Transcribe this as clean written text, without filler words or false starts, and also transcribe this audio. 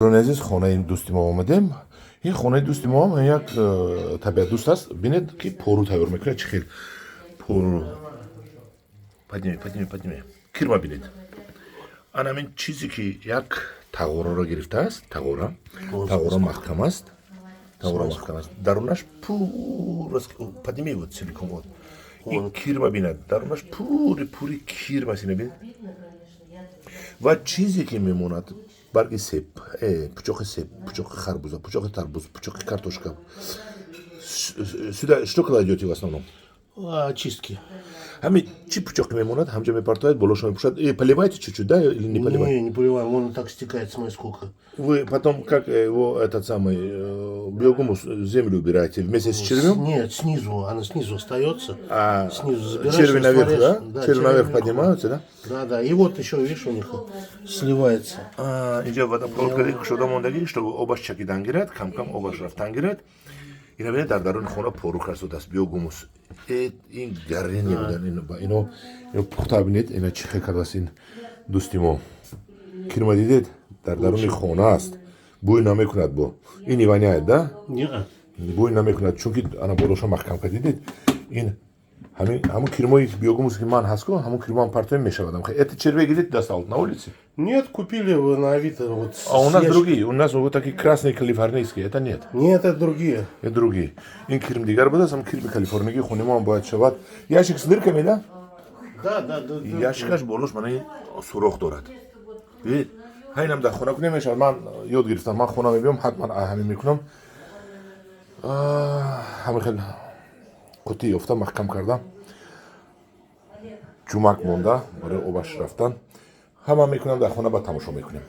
Азиз, хонаи дӯсти мо омадем. Ин хонаи дӯсти мо як табиатдӯст аст. Бинед, ки пору тайёр мекунад, чӣ хел пору. Подними, подними, подними. Кирма бинед. Ана ҳамин чизе, ки як тағораро гирифтааст, тағора, тағора маҳкам аст, тағора маҳкам аст, дарунаш пур аст. Подними вот целиком, вот. Ин кирма бинад, дарунаш пури пури кирм аст, ина бинед. Ва чизе ки мемонад, барги себ, пучоқи себ, пучоқи харбуза, пучоқи тарбуз, пучоқи картошка. Сюда что кладете в основном? Очистки. Ҳамин чӣ пучоқи мемонад, ҳамҷа мепартояд, болошо мепӯшад. Поливаете чуть-чуть, да, или не поливаете? Не, не поливаем, он так стекает, смотри, сколько. Вы потом как его, этот самый, биогумус, землю убираете вместе с червем? Нет, снизу, она снизу остается. А, снизу забираешь, черви наверх, да? растворяешь. Да, черви наверх наверху. Поднимаются, да? Да. И вот еще, видишь, у них сливается. Инҷа водопровод карди, кушода мондагӣ, чтобы обаш чакидан гирад, кам-кам обаш рафтан гирад. Ина бинед, дар даруни хона пору кардааст, биогумус. Ин гарини будан, ино пухта бинед, ина чӣ хел кардааст ин дӯсти мо. Кирма дидед, дар даруни хона аст, бӯй намекунад, бо ин не воняет, да? Не. Бӯй намекунад, чунки ана болоша маҳкам кард, дидед. Ин ҳамин ҳамун кирмои биогумус, ки ман ҳаст ку, ҳамун кирмоам партоем, мешавад. Это червей где ты достал, на улице? Нет, купили вы на Авито. Вот, А у нас с ящика. Другие, у нас вот такие красные калифорнийские, это нет. Нет, это другие. Это другие. Ин кирм дигар будааст, ҳам кирми калифорнигӣ хони мо ҳам бояд шавад. Ящик с дырками, да? Да. Ящикаш болош мана ин сурох дорад. Дидед? Ҳайнам дар хона кунем, мешавад. Ман ёд гирифтам, ман хона мебиём, ҳатман ҳамин мекунам. Ҳамин хел қутӣ ёфта, маҳкам кардам. Ҷумак монда барои обаш рафтан. Ҳама мекунам дар хона, ба тамошо мекунем.